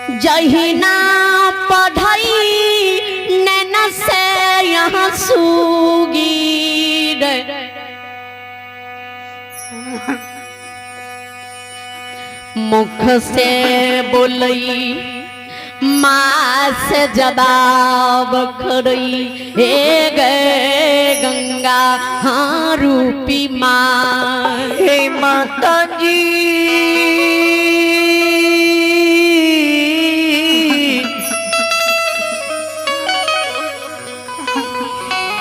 जहिना पढ़ई नैना से यहाँ सुगी रे। मुख से बोलई माँ से जवाब करई, हे गे गंगा हाँ रूपी माँ। हे माता जी,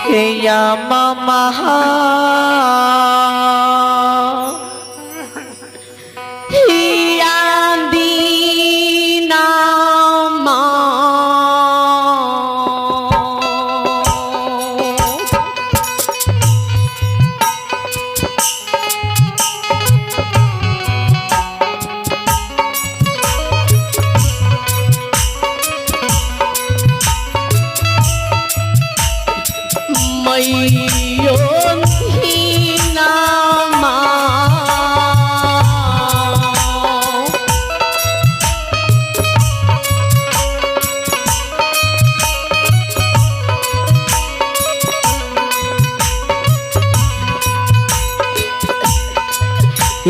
हे यामा महा हिया दीना माँ। मैयो दीना माँ।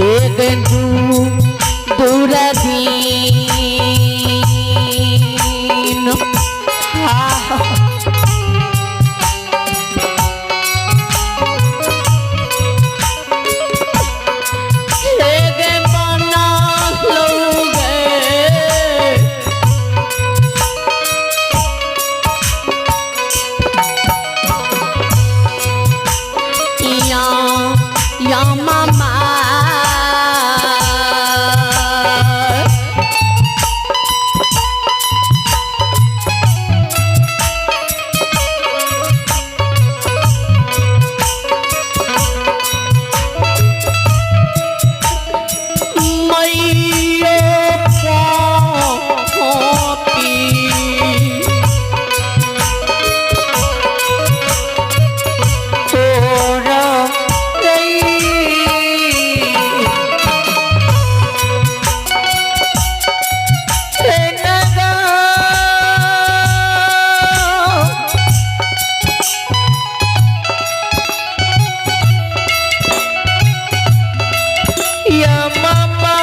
एक दू दूर दीन एक बना लोगे या या मामा। मैयो पोपी तोरा गई हे नगा या मामा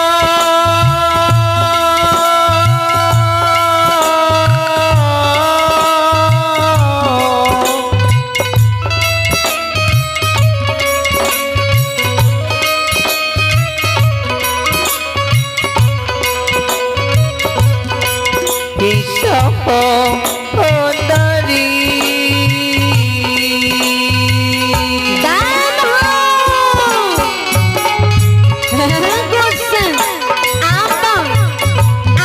सहोदरी। दान हो गुस्सा आपा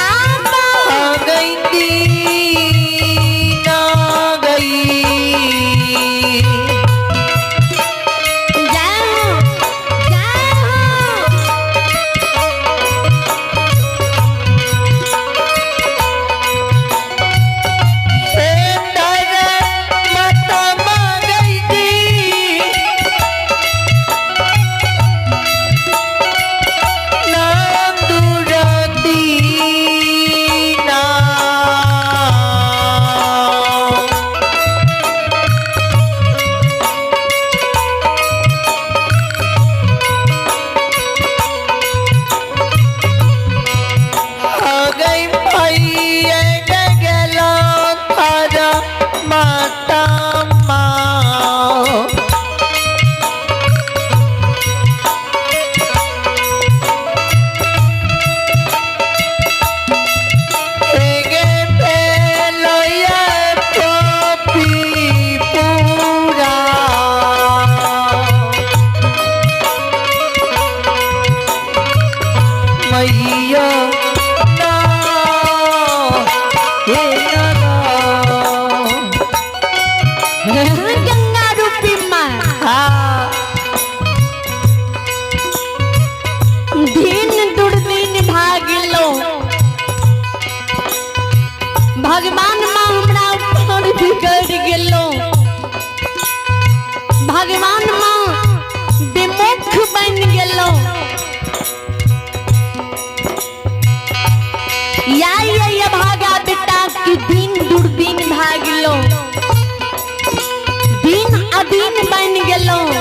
आपा आ गई दीन आ गई। जय हो जय हो। हे दर माता गई दी नाम दुरदीना। आ गई भाई गला थारा माता माँ। गे फैलोया पपी पूरा मैया ना हे नगा। गंगा रूपी माँ हाँ दिन दुर्दिन भागलो भगवान माँ हमरा ऊपर बिगड़ गेलो, भगवान माँ विमुख बन गेलो। अबीन बन गेलहुँ।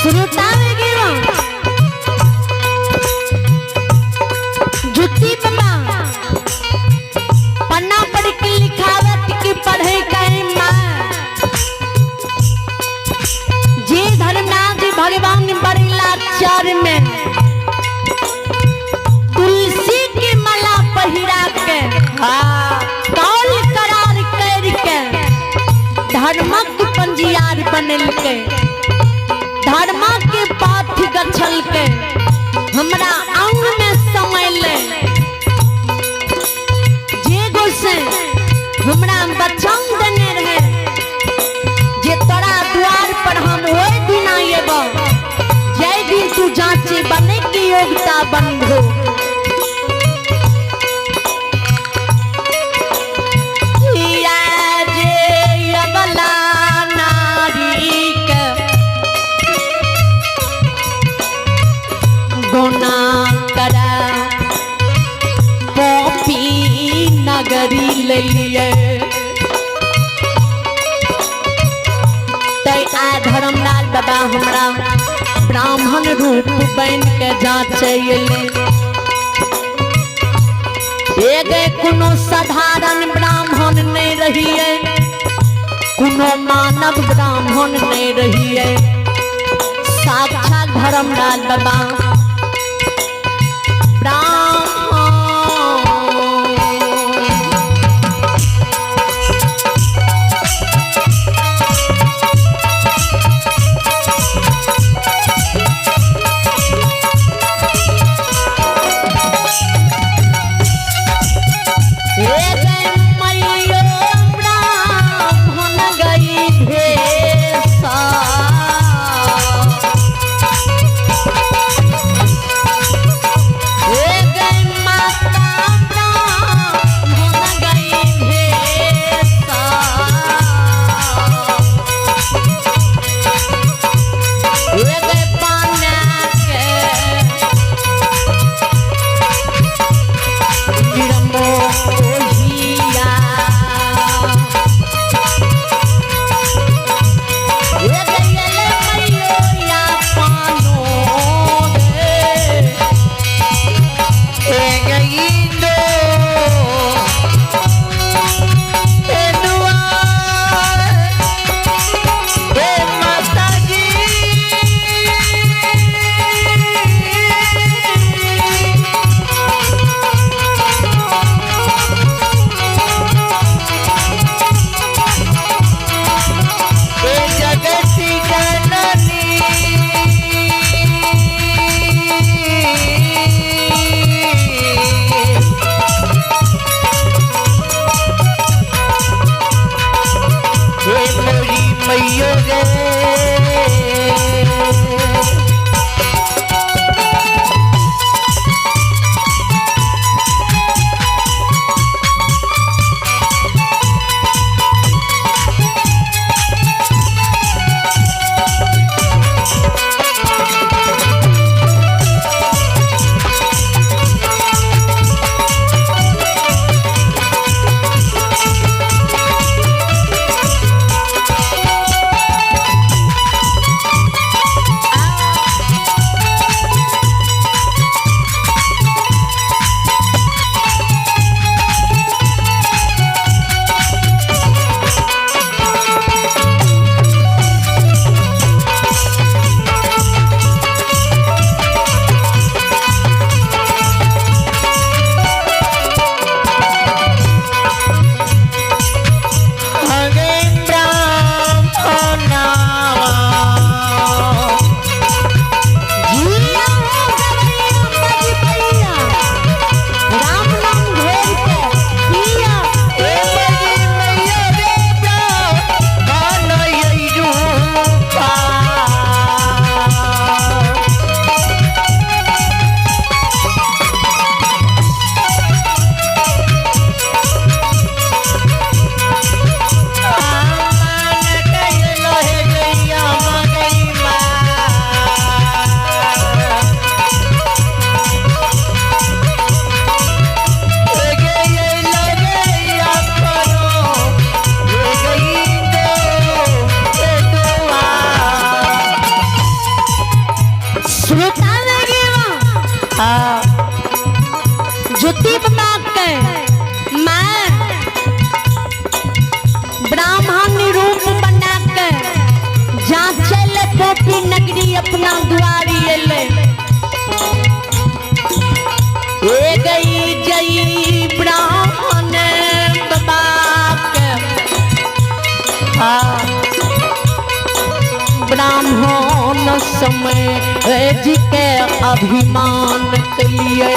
श्रोता गेलो जुत्ती बाबा पन्ना पढ़ के लिखावत के पढ़े कहे माँ जे धर्मनाथ भगवान बड़े लाचार में तुलसी के माला पहिरा के कौल करार कर के धर्मक पंजियार बनल के धर्मा के पाठ गछल के हमरा अंग में समैले जे गोसे हमरा बचन देने रहे जे तोरा द्वार पर हम ओहि दिन आएब जय दिन तू जांचे बने के योग्यता बंधो। किया जे अबला नारी के गुना करा कॉपी नगरी लेलिए तै आ धर्मलाल बाबा हमरा ब्राह्मण रूप बन के जांचे एले। एगे कोनो साधारण ब्राह्मण नहीं रहिए, कोनो मानव ब्राह्मण नहीं रहिए, साक्षात धर्मलाल बाबा ब्राह्मण। हे गे मैयो ब्राह्मण गई भेसा। हे गे ओहिठाम दुआरी एलै। ए गई जई ब्राह्मण बाबा के, हाँ ब्राह्मण समय जी के अभिमान के लिए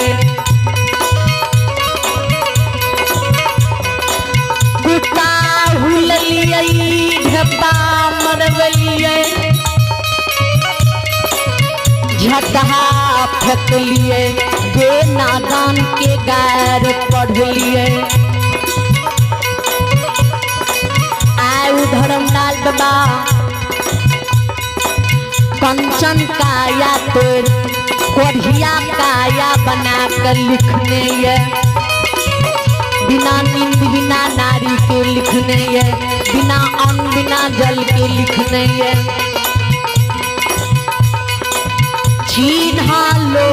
कुत्ता हुललियै, ढेपा मरवलियै, झटहा फेंकलियै, बेनादान के गार पढ़लियै। आयु धर्मलाल बाबा कंचन काया तोड़ कोढ़िया काया बना कर लिखने ये, बिना नींद बिना नारी के लिखने ये, बिना अन्न बिना जल के लिखने ये। चिन्हा लो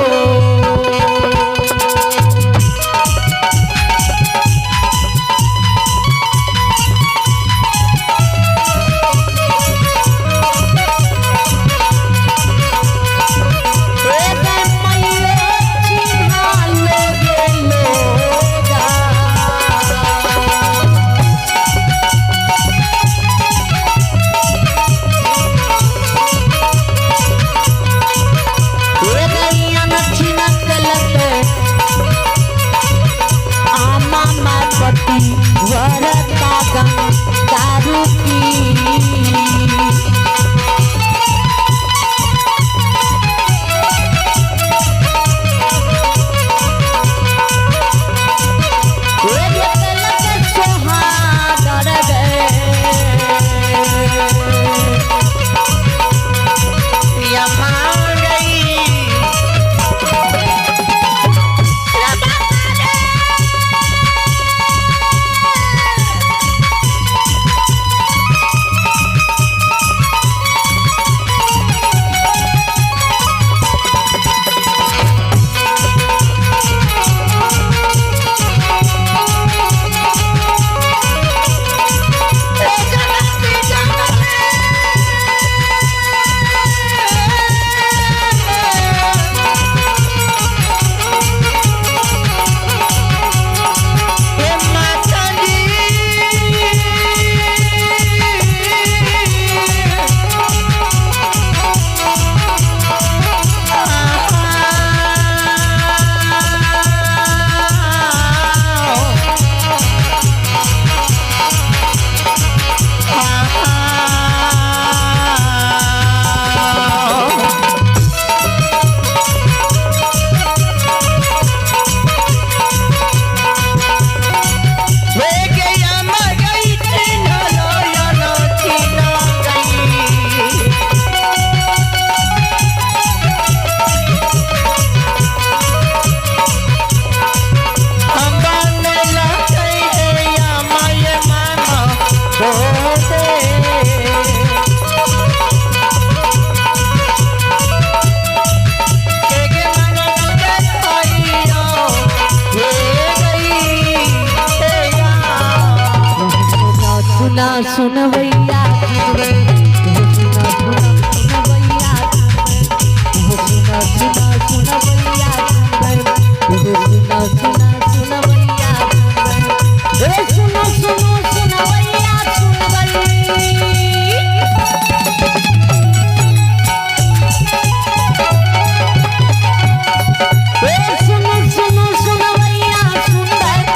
दारू की। यमा गई। हे माता जी, वे गया मगई चिन्ह लो चिन्ह गई। हम बनला या my मामा होते। के के माना के आइयो हे गई हे या। सुना सुन भैया, सुना सुना सुन भैया, सुना सुना सुन भैया, सुना सुना सुन भैया, सुनो सुनो सुन भैया सुन भैया। सुनो सुनो सुन भैया सुन भैया,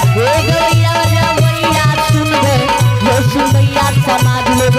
भैया सुन भैया, सुन भैया समाज लोग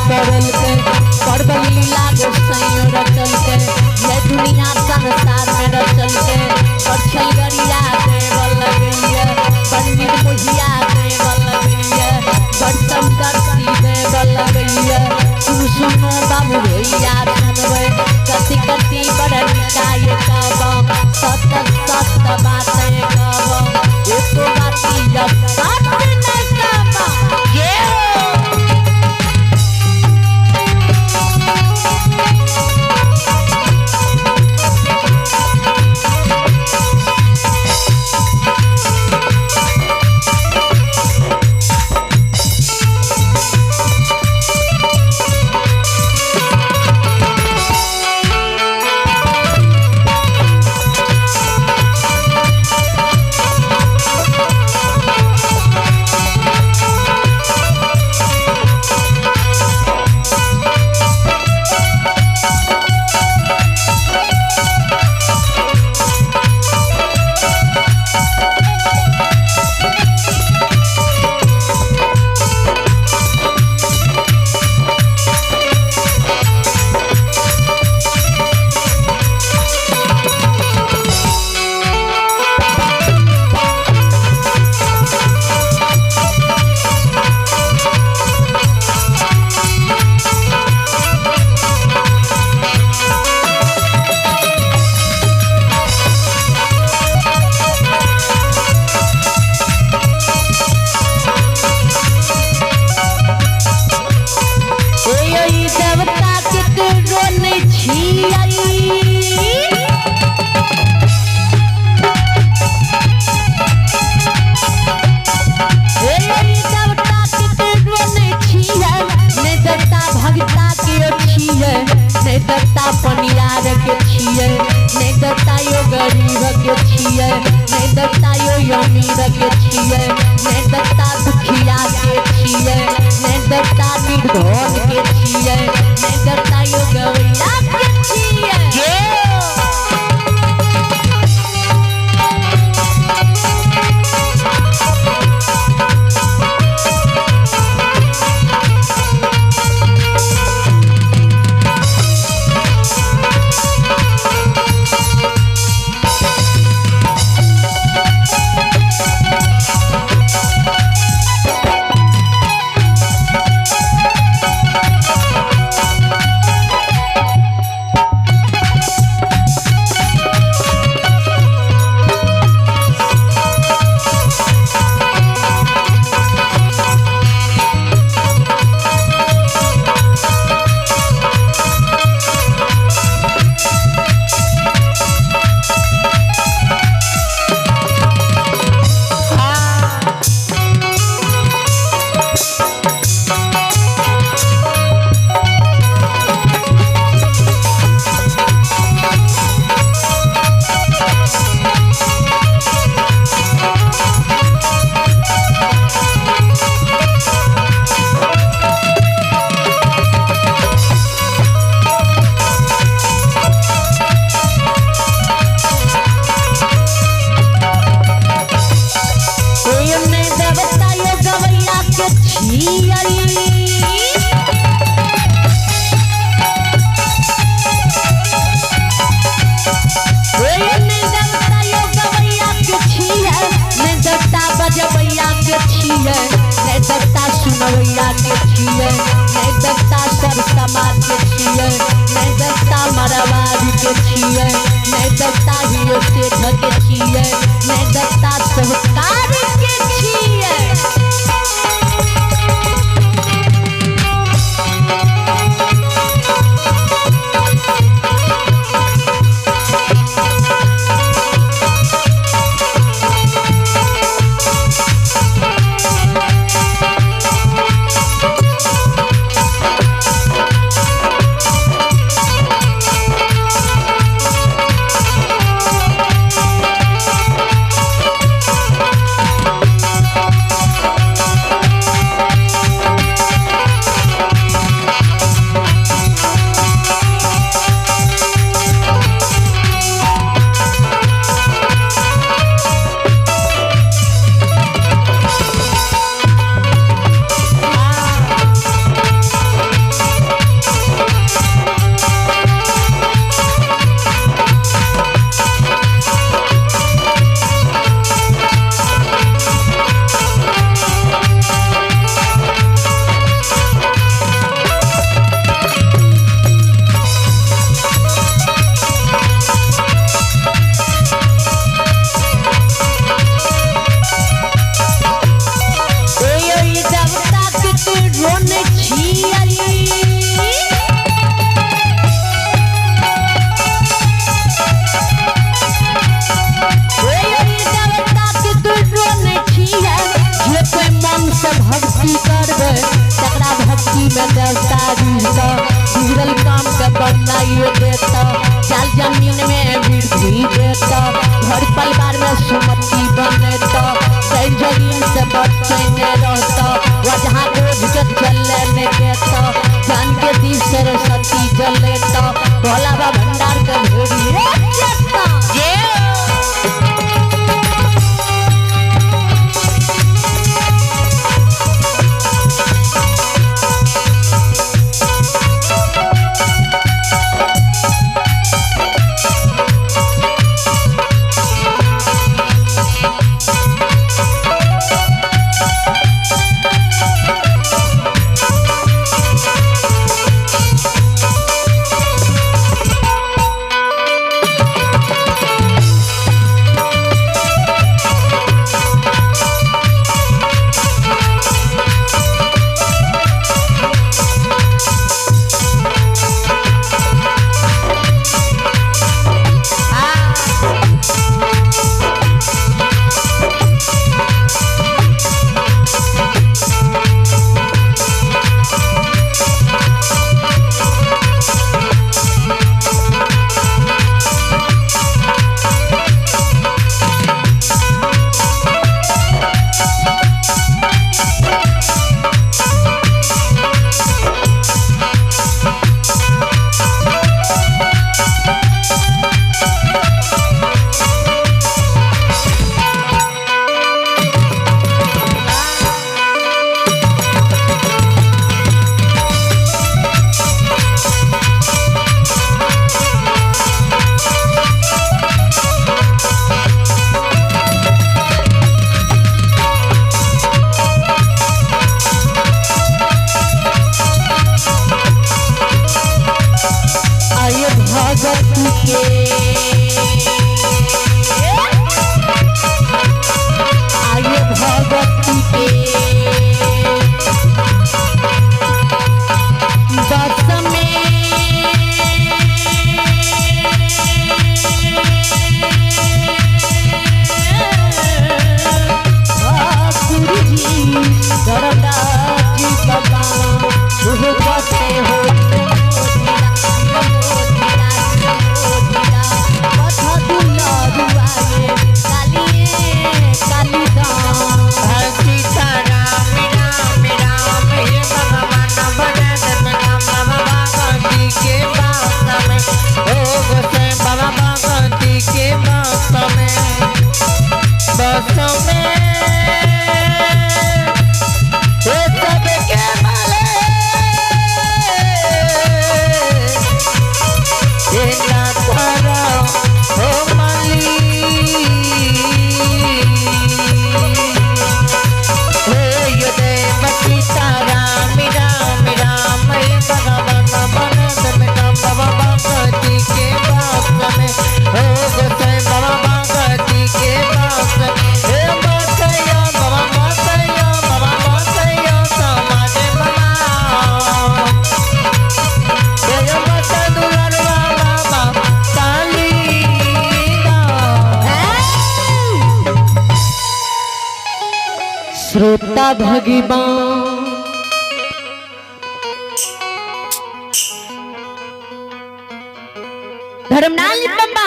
करलकै, परबल लीला गोसाइयो रचलकै, ये दुनिया संसार में रचलकै। परछल गरिया देव लगैया, पंडित मुहिया देव लगैया, बरसम दर्शी देव लगैया। सुन सुनो बाबू भैया सुनबै, कति कति बड़ निकाय कहब, सत सत बातें कहब, एको बाती सत नहीं कहब। ये ए देवता केकरो नहि छियै, ए देवता केकरो नहि छियै, नहि देवता भगता के छियै, नहि देवता पनियार के छियै, नहि देवता यो गरीब के छियै, नहि देवता यो अमीर के छियै, नहि देवता दुखिया के छियै, नहि देवता निर्धन के छियै, नहि देवता यो गवैया के छियै। ओय में देवता यो गवैया के छियै, ओय में देवता यो गवैया के छियै, ने देवता बजबैया के छियै, ने देवता सुनबैया के छियै, ने देवता सर समाज के छियै, ने देवता मरवाड़ी के छियै, ने देवता हियो सेठ के छियै, ने देवता साहुकार के छियै। देता बिगड़ल काम के बनाइए देता, चाल जमीन में वृद्धि देता, घर परिवार में सुमति बनेता, सही जमीन से बच्चे में रहता, वजह बोझ के चले में देता, जान के दीप सरस्वती जलेता, भोला बाबा भंडार के भेड़िए देता। आये भगत के, आये भगत के बस में ठाकुर जी धर्मराज बाबा बसे हो सीता राम राम राम हे भगवान भजन राम बाबा भगवती के बास में ओ गोसे बाबा भगवती के बास में बस में हे सबके भले हे ना तारा हो माली हे देव सीता राम राम राम हे भगवान भरत में बाबा भगवती के बास में हो गोसाई बाबा भगवती के बास में हे मातैया बाबा मातैया बाबा मातैया समाज मना हे माता दुलरवा बाबा काली श्रोता भगवान धर्मनाल बाबा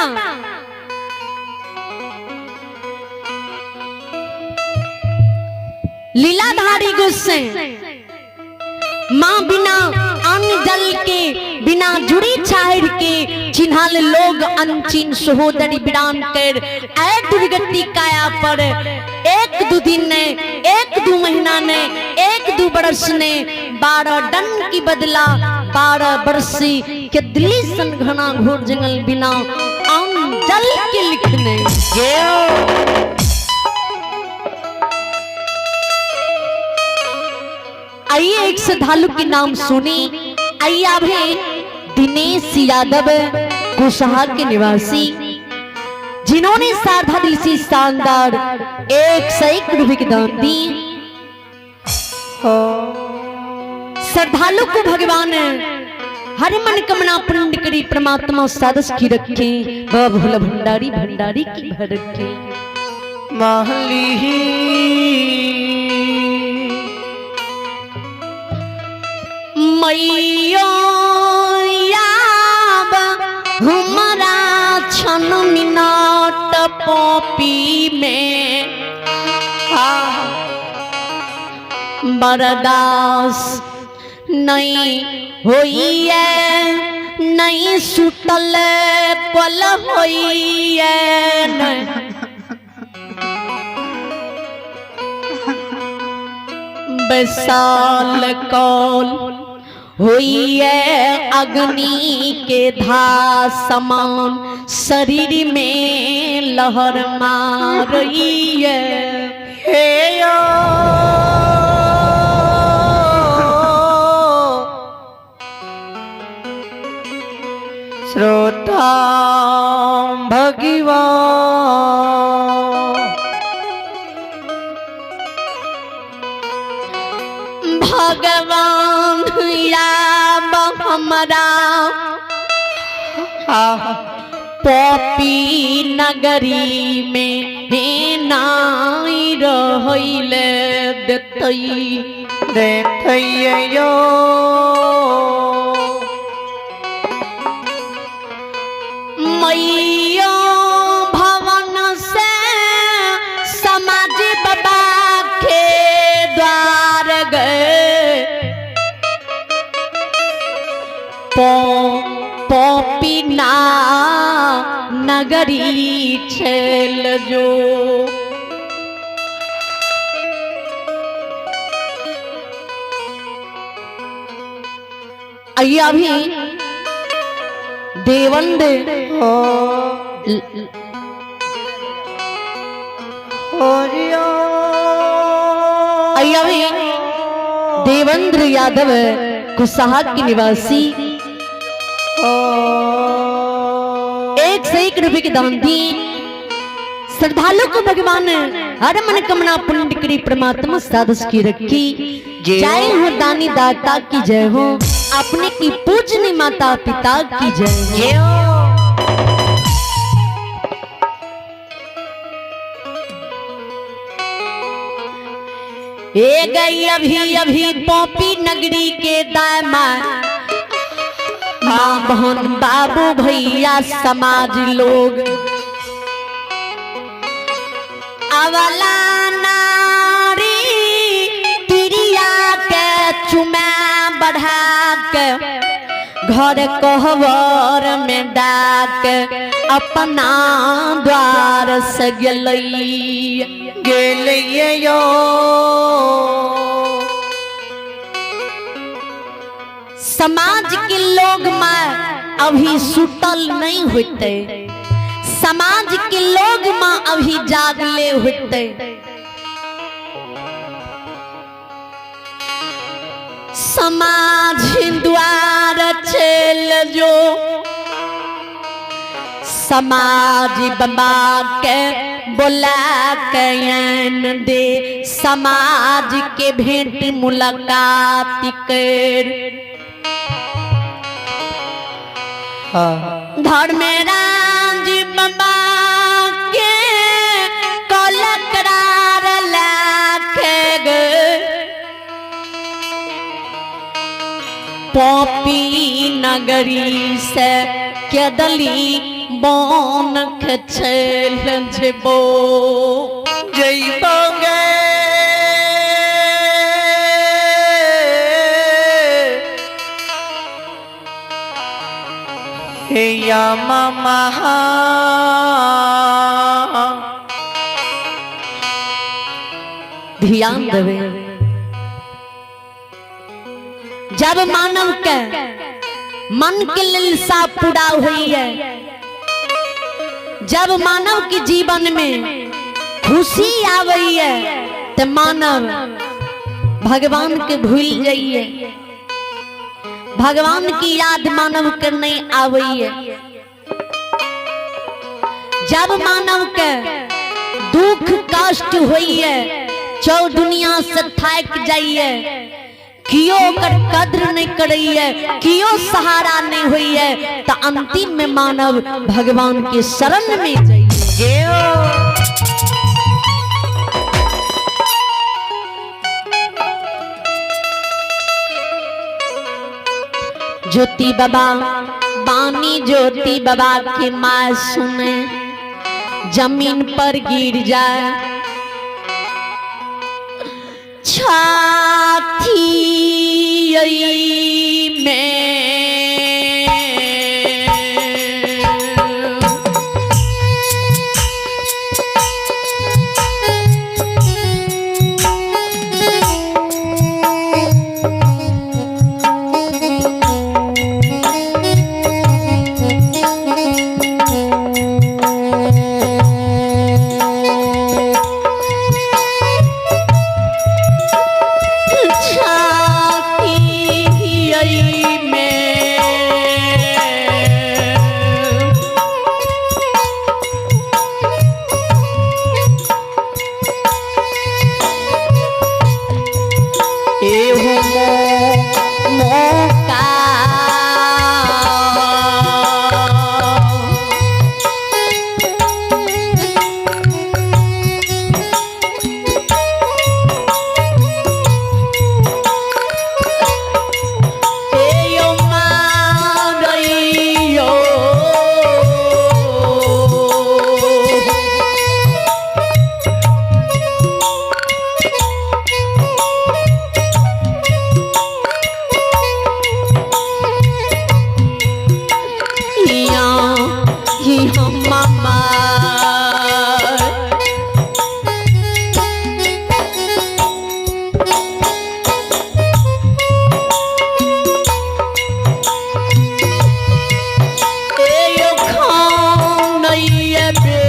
लीलाधारी गुस्से माँ बिना अन्न जल के बिना जुड़ी छाहिर के चिन्हल लोग अनचिन सहोदरी विराम कर ऐ दुर्गति काया पर एक दो दिन ने, एक दो महीना ने, एक दो बरस ने 12 डन की बदला 12 बरसी के दिल्ली सन घना घोर जंगल बिना अन्न जल के लिखने। आइए एक श्रद्धालु के नाम सुनी। आइए आभे दिनेश यादव कुशहा के निवासी, जिन्होंने साधा दिल से शानदार 101 रुपए की दान दी। श्रद्धालु को भगवान हर मन कमना पूर्ण करी, परमात्मा सादस की रखे, बाबा भोला भंडारी भंडारी की भर रखे। महली मैयो याब हमरा छन मिनट पॉपी में बरदास नहीं होइए, नहीं सुतल पल होइए नहीं। बैसाल कौल होइए अग्नि के धा समान, शरीर में लहर मारिए। हे यो श्रोता भगवान भगवान याब हमरा पॉपी नगरी में हे नाई रहैले देतई। देतैयो मैयो भवन से समाज बाबा के द्वार गए, पॉपी ना नगरी छेल जो। आइए अभी देवंद ओ हरियो। आइए अभी देवेंद्र यादव कुसाहा के निवासी 101 रुपए के दान दी। श्रद्धालु को भगवान हर मन कमना पुण्य करी परमात्मा साधस की रखी। जय हो दानी दाता की जय हो, अपने की पूजनी माता पिता की जय हो। ए गई अभी अभी पॉपी नगरी के दामा माँ बहन बाबू भैया समाज लोग अवला नारी तिरिया के चुमा बढ़ा के घर कहवर में डाक अपना द्वार से गेलई। गेलियो समाज के लोग माँ अभी सुतल नहीं होते, समाज के लोग माँ अभी जागले होते। समाज द्वार चल जो, समाज बाबा के बोला के दे, समाज के भेंट मुलाकात कर। धर्मराज बाबा के कल करार लाख पॉपी नगरी से केदली बन खेल जेबो। जइबोगे हे या मामा ध्यान देवे, जब मानव के मन के लिलसा पूरा हुई है, जब मानव के जीवन में खुशी आवई है, तो मानव भगवान के भूल जाइए, भगवान की याद मानव के नहीं आवई है। जब मानव के दुख कष्ट हुई है, चौ दुनिया से थाक जाइए, कियो ओकर कद्र नहीं करैये, कियो सहारा नहीं हुई है, तो अंतिम में मानव भगवान के शरण में जाइए। ज्योति बाबा बानी ज्योति बाबा के माँ सुने जमीन पर गिर जाए। छाती में छाती में एहु मौका एयो मारैयो हिया ही हम मामा। एयो खानैया बे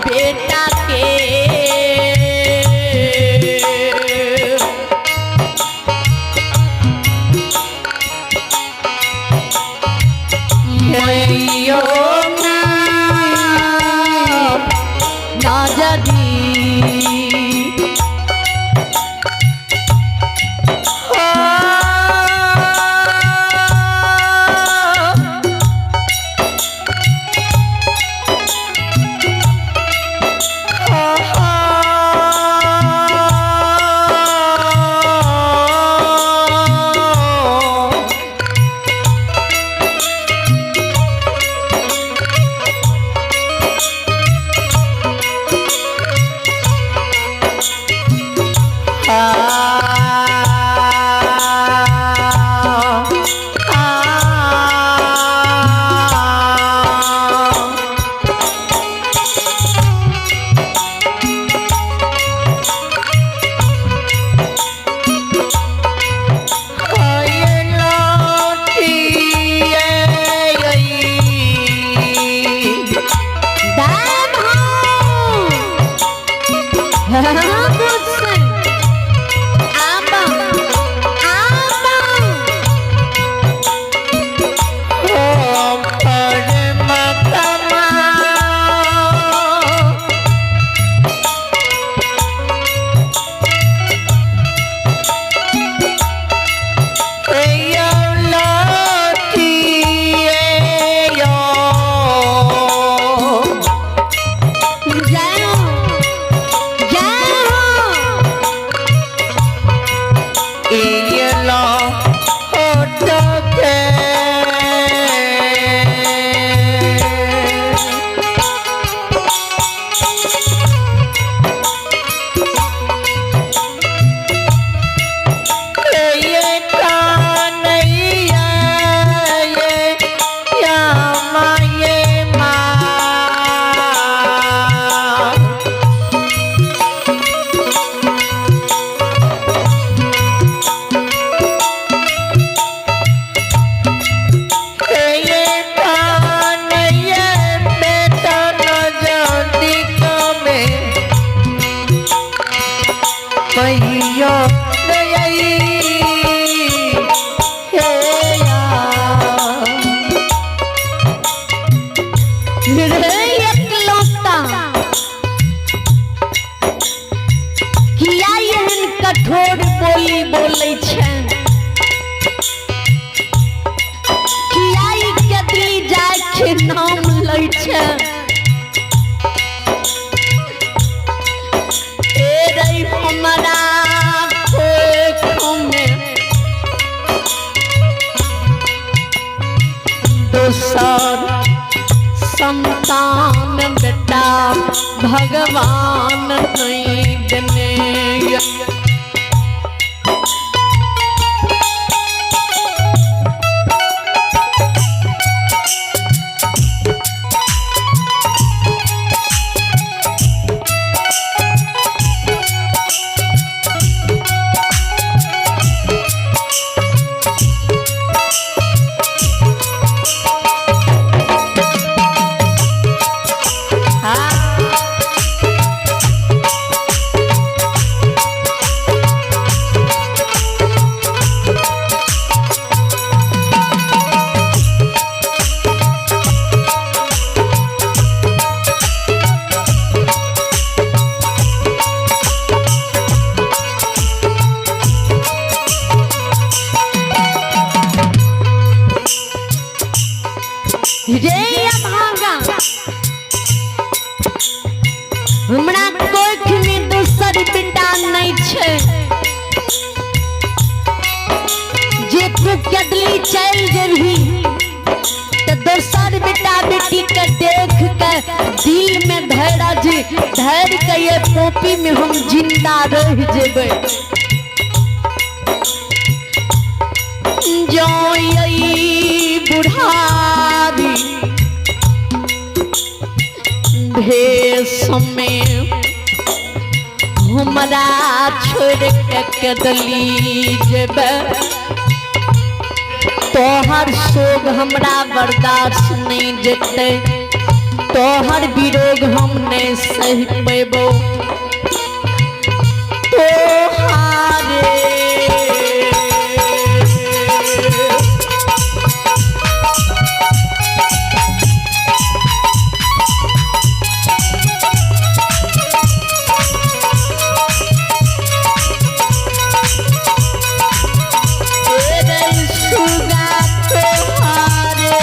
बेटा के मैयो ना नजरी। दाम हो गुस्से आबा आबा। जय हो जय हो। रे एकलौता किया एहन कठोर बोली बोलै छै? किया ई कदली जाय के नाम लै छै? ए रे हमरा कोख में दोसर संतान बेटा भगवान नहीं देने ये। रे अभागा, हमरा कोख में दोसर बेटा नहीं छै जे तू कदली चल जेबही तो दोसर बेटा बेटी के देख के दिल में धैर्य धैर्य के ये पोपी में हम जिंदा रह जेबै। जो यही बुढ़ारी भेष में हमरा छोड़ के कदली जेबै, तोहर शोग हमरा बर्दाश्त नहीं जेतै, तोहर विरोग हम नहीं सह पेबो। तोहारे सुगा तोहारे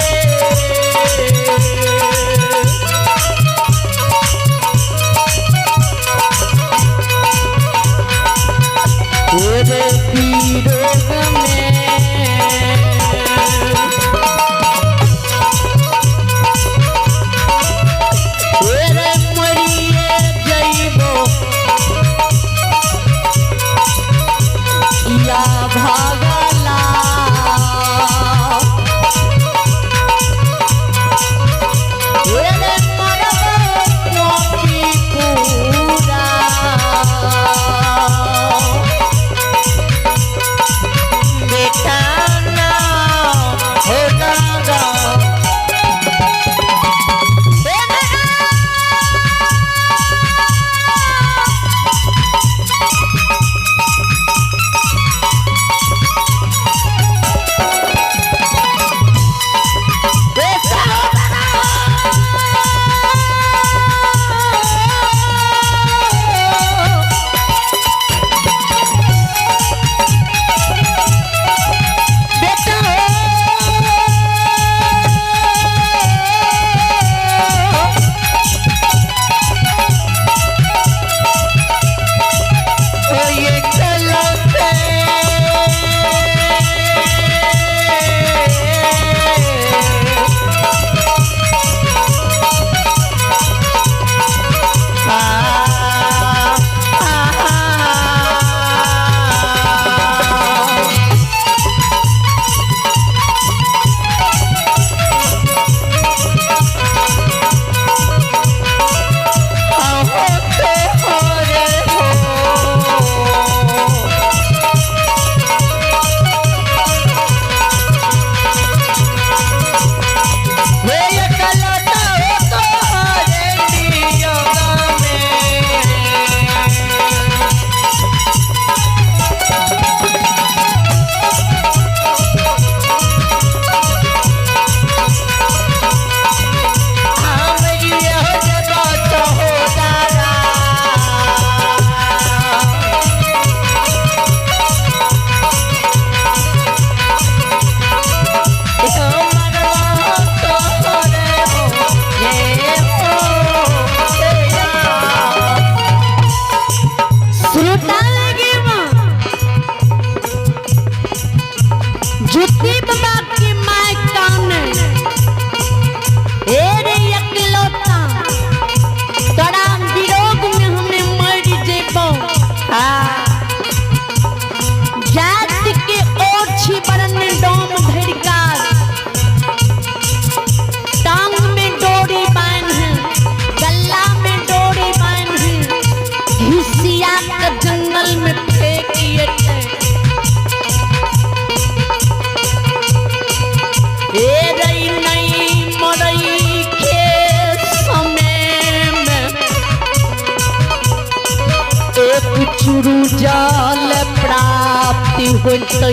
जल प्राप्ति होतै।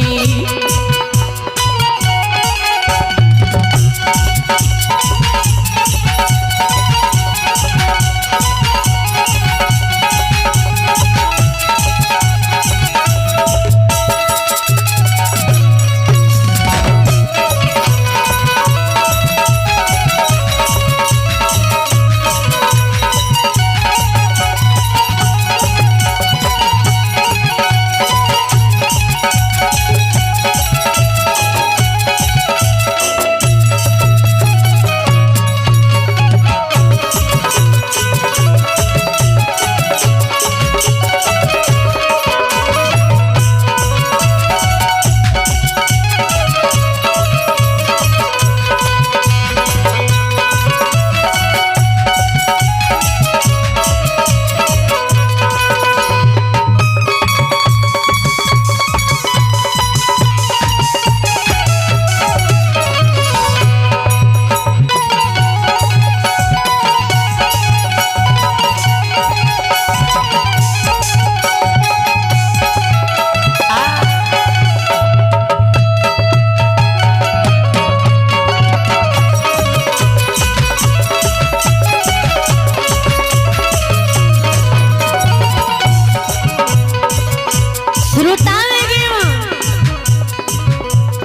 श्रोता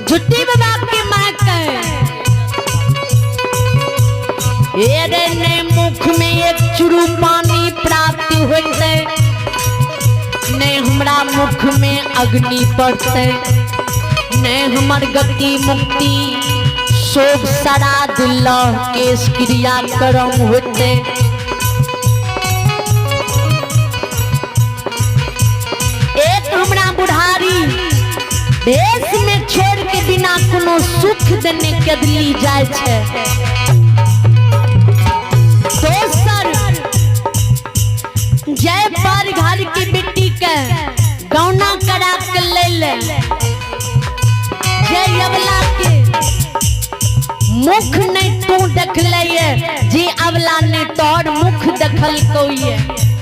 झुट्टी बाबा के माँ कहे, रे ने मुख में एक चुरू पानी प्राप्ति होते, ने हमरा मुख में अग्नि पड़ते, ने हमर गति मुक्ति शोक श्राद्ध लह केश क्रिया कर्म होते। एक हमरा बुढ़ारी देश में छोड़ के बिना कोनो सुख देने के दिल्ली जाय छै। दोसर जय पर घर के बेटी के गौना करा के ले ले, जय अबला के मुख नहीं तू देख ले, जे अबला ने तोर मुख देखल कोई।